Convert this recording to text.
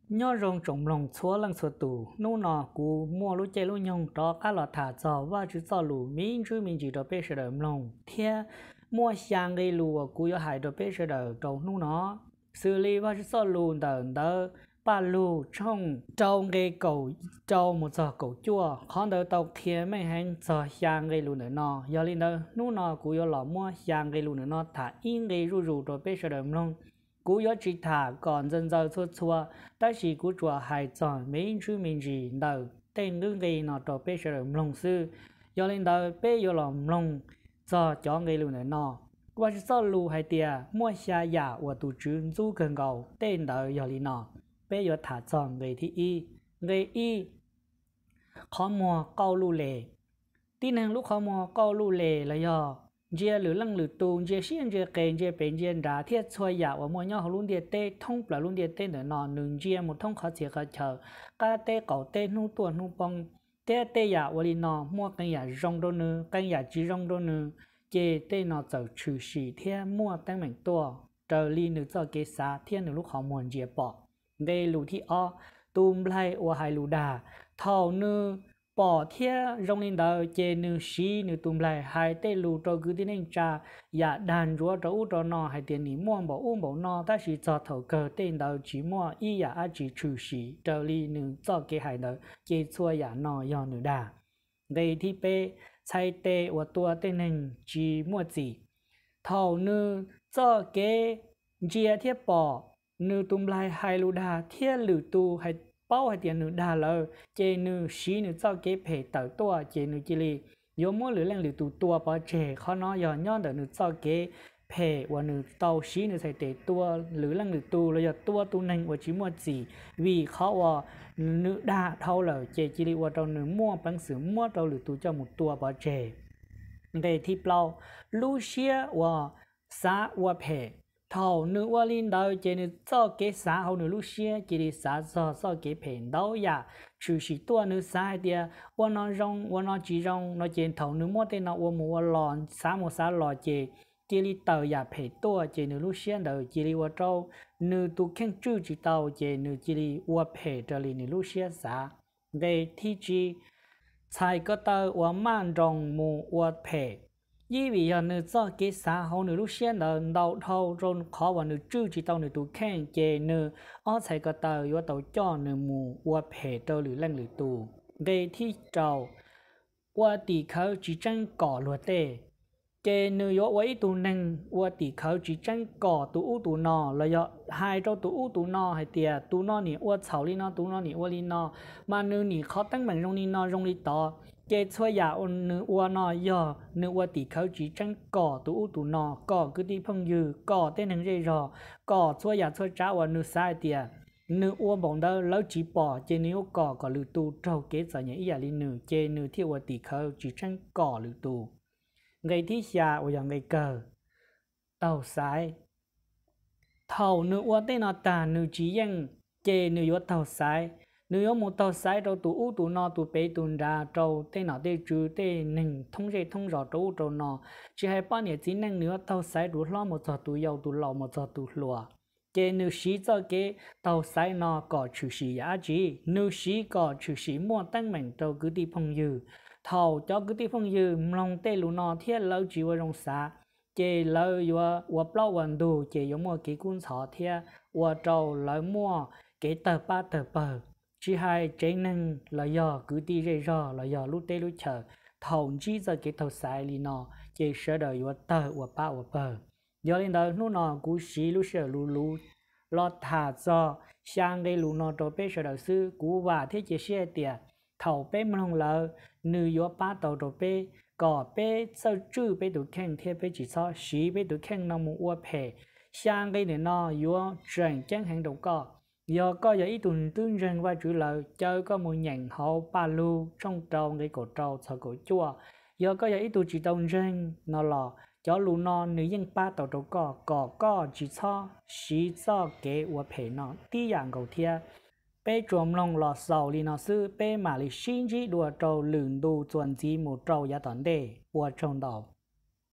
Nyob zoo tsoom mloog txhua leej txhua tus, hnub no kuv muaj lub caij lub nyoog rov qab los tham txog Vajtswv txoj lus me ntsis me ntsis rau peb sawv daws mloog thiab muaj xya nqe lus uas kuv yuav hais rau peb sawv daws rau hnub no. Xws li Vajtswv txoj lus ntawm ntawv Paj Lug tshooj rau nqe kaum rau mus txog kaum cuaj, qhov ntawd tau qhia meej heev txog xya nqe lus ntawm no. Yog li ntawd hnub no kuv yuav los muab xya nqe lus ntawm no tham ib nqe zuj zus rau peb sawv daws mloog. Kuv yuav tsis tham kom ntxaws ntxaws txhua txhua, tab sis kuv tsuas hais txog me ntsis me ntsis ntawm tej nqe no rau peb sawv daws mloog xwb. Yog li ntawd peb yuav los mloog txog cov nqe lus ntawm no. Vajtswv txoj lus hais tias muaj xya yam uas tus Tswv ntxub kawg nkaus, tej ntawd yog li no. Peb yuav tham txog nqe thib ib. Nqe ib, qhov muag qauj luj les. Tib neeg lub qhov muag qauj luj les los yog ntsia lwm leej lwm tus, ntsia siab ntsia qes, ntsia pem ntsia nrad, thiab txhua yam uas muaj nyob hauv lub ntiaj teb, thoob plaws lub ntiaj teb ntawm no nws ntsia mus thoob qhov txhia qhov chaw, qab teb qaum teb, hnub tuaj hnub poob, thiab tej yam uas li no muaj qee yam zoo rau nws, qee yam tsis zoo rau nws, ces tej no txawm tshwm sim thiab muaj teeb meem tuaj raws li nws txoj kev xav thiab nws lub qhov muag ntsia pom. Nqe lus thib ob, tus nplaig uas hais lus dag. Thaum nws pom thiab zoo li ntawd ces nws siv nws tus nplaig hais tej lus rau kwv tij neej tsa, yam dag ntsuav rau ub rau no hais tias nim muaj npaum ub npaum no, tab sis txog thaum kawg tej ntawd tsis muaj ib yam dab tsi tshwm sim raws li nws txoj kev hais ntawd, ces txhua yam no yog nws dag. Nqe thib peb, txhais tes uas tua tej neeg tsis muaj txim. Thaum nws txoj kev ntsia thiab pom nws tus nplaig hais lus dag thiab lwm tus paub hais tias nws dag lawm, ces nws siv nws txoj kev phem tawm tuaj, ces nws cia li yuav muab lwm leej lwm tus tua pov tseg. Qhov no yog nyob ntawm nws txoj kev phem uas nws tau siv nws txhais tes tua lwm leej lwm tus los yog tua tus neeg uas tsis muaj txim, vim qhov uas nws dag dhau lawm ces cia li ua rau nws muaj peev xwm muab rau lwm tus coj mus tua pov tseg. Nqe thib plaub, lub siab uas xav ua phem. Thaum nws ua li ntawd ces nws txoj kev xav hauv nws lub siab cia li xav txog txoj kev phem ntau yam tshwm sim tuaj. Nws xav hais tias ua no zoo, ua no tsis zoo no, ces thaum nws muab tej no ua mus ua los, xav mus xav los ces cia li tawm yam phem tuaj, ces nws lub siab ntawd cia li ua rau nws tus kheej tswj tsis tau, ces nws cia li ua phem raws li nws lub siab xav. Nqe thib tsib, txhais ko taw uas maj nroos mus ua phem. Ib vim yog nws txoj kev xav hauv nws lub siab ntawd ntau dhau rau qhov uas nws tswj tsis tau nws tus kheej, ces nws ob txhais ko taw yuav tau coj nws mus ua phem rau lwm leej lwm tus. Nqe thib rau, ua tim khawv tsis tseeb kom luag tej. Ces nws yuav ua ib tug neeg ua tim khawv tsis tseeb kom tus ub tus no, los yog hais rau tus ub tus no hais tias tus no nim ua txhaum li no, tus no nim ua li no, mas nws nim qhov teeb meem zoo li no zoo li tod. Ces txhua yam uas nws ua no yog nws ua tim khawv tsis tseeb kom tus ub tus no, kom kwv tij phooj ywg, kom tej neeg zej zog, kom txhua yam txhua tsav uas nws xav hais tias nws ua npaum ntawd lawv tsis pom, ces nws yuav kom kom lwm tus raug kev txom nyem ib yam li nws, ces nws thiaj ua tim khawv tsis tseeb kom lwm tus. Nqe thib xya uas yog nqe kawg, taug xaiv. Thaum nws ua tej no tag nws tsis yeej, ces nws yuav taug xaiv. Nws yuav mus taug xaiv rau tus ub tus no, tus pem tus nrad, rau tej nom tej tswv, tej neeg thoob zej thoob zos, rau ub rau no. Tsis hais poj niam txiv neej, nws yuav taug xaiv tus hlob mus txog tus yau, tus laus mus txog tus hluas. Ces nws siv txoj kev taug xaiv no kom tshwm sim yam dab tsi? Nws siv kom tshwm sim muaj teeb meem rau kwv tij phooj ywg. Thaum cov kwv tij phooj ywg mloog tej lus no thiab lawv tsis ua zoo xav, ces lawv yuav ua plaub ua ntug, ces yuav muaj kev kub ntxhov thiab ua rau lawv muaj kev tawg pab tawg pawg. Tsis hais tsev neeg los yog kwv tij zej zog los yog lub teb lub chaws, thaum ntsib txoj kev taug xaiv li no, ces sawv daws yuav tawg ua pab ua pawg. Yog li ntawd hnub no kuv siv lub sij hawm luv luv los tham txog xya nqe lus no rau peb sawv daws xwb. Kuv vam thiab cia siab hais tias thaum peb mloog lawm, nws yuav pab tau rau peb kom peb txawj tswj peb tus kheej thiab peb tsis txhob siv peb tus kheej no mus ua phem. Xya nqe ntawm no yuav tseem ceeb heev rau koj. Yog koj yog ib tug twb ntseeg Vajtswv lawm, caw koj mus nyeem hauv Paj Lug tshooj rau nqe kaum rau txog kaum cuaj. Yog koj yog ib tug tsis tau ntseeg no los cov lus no nws yeej pab tau rau koj kom koj tsis txhob siv txoj kev ua phem no tib yam nkaus thiab. Peb tsuas mloog los xaus li no xwb, peb mam li sib ntsib dua rau lwm ntu txuas ntxiv mus rau yav tom ntej. Ua tsaug ntau.